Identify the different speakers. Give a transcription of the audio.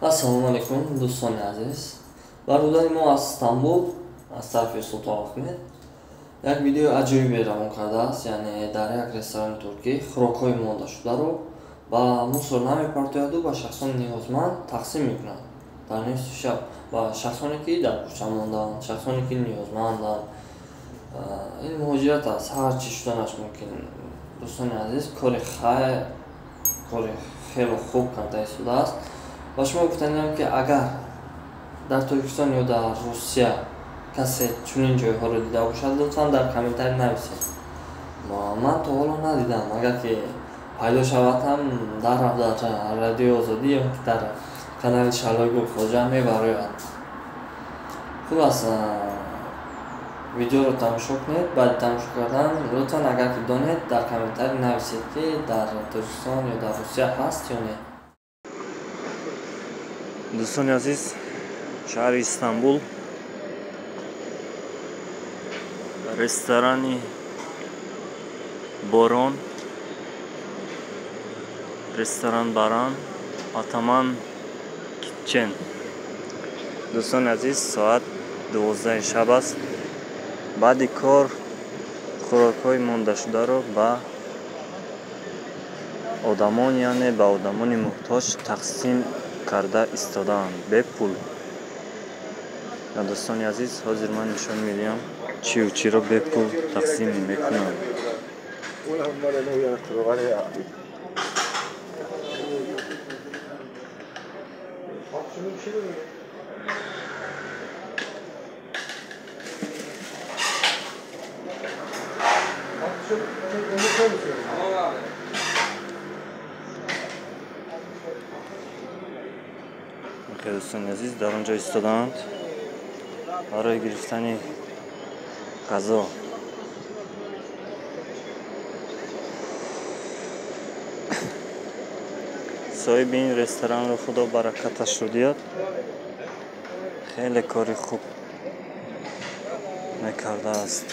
Speaker 1: Ассалому алайкум, дӯстони азиз. Бародари мо аз Истанбул, аз тарафи Султон Ахмед, як видеои аҷоибе равон кардааст, яъне дар як ресторани туркӣ хӯрокҳои мондашударо ба мусор намепартояду ба шахсони ниёзманд тақсим мекунад дар нисфи шаб, ба шахсоне ки дар кӯча мондаанд, шахсоне ки ниёзманданд. Ин муҳоҷират аст, ҳар чӣ шуданаш мумкин. Дӯстони азиз, кори хайр, кори хело хуб карда истодааст. Ба шумо гуфтаниям, ки агар дар Тоҷикистон ё дар Русия касе чунин ҷойҳоро дида бошад, лутфан дар комментарий нависед. Ман то ҳоло надидам. Агар ки пайдо шавад ҳам, дар Радиои Озодӣ ё дар канали Шаҳлои Гулхоҷа мебарояд. Хуб аст, видеоро тамошо кунед. Баъди тамошо кардан лутфан, агар ки донед, дар комментарий нависед, ки дар Тоҷикистон ё дар Русия ҳаст ё не.
Speaker 2: Дӯстони азиз, шаҳри Истанбул, ресторани Борон, ресторан Баран, Атаман Китчен. Дӯстони азиз, соат 12 шаб аст. Баъди кор хӯрокҳои мондашударо ба одамон, яъне ба одамони муҳтоҷ тақсим карда истодаанд бепул. Дӯстони азиз, ҳозир ман нишон медиҳам, чию чиро бепул тақсим мекунанд. Дӯстони азиз, дар он ҷо истодаанд барои гирифтани ғазо. Соҳиби ин ресторанро Худо баракаташро диҳад, хеле кори хуб мекардааст.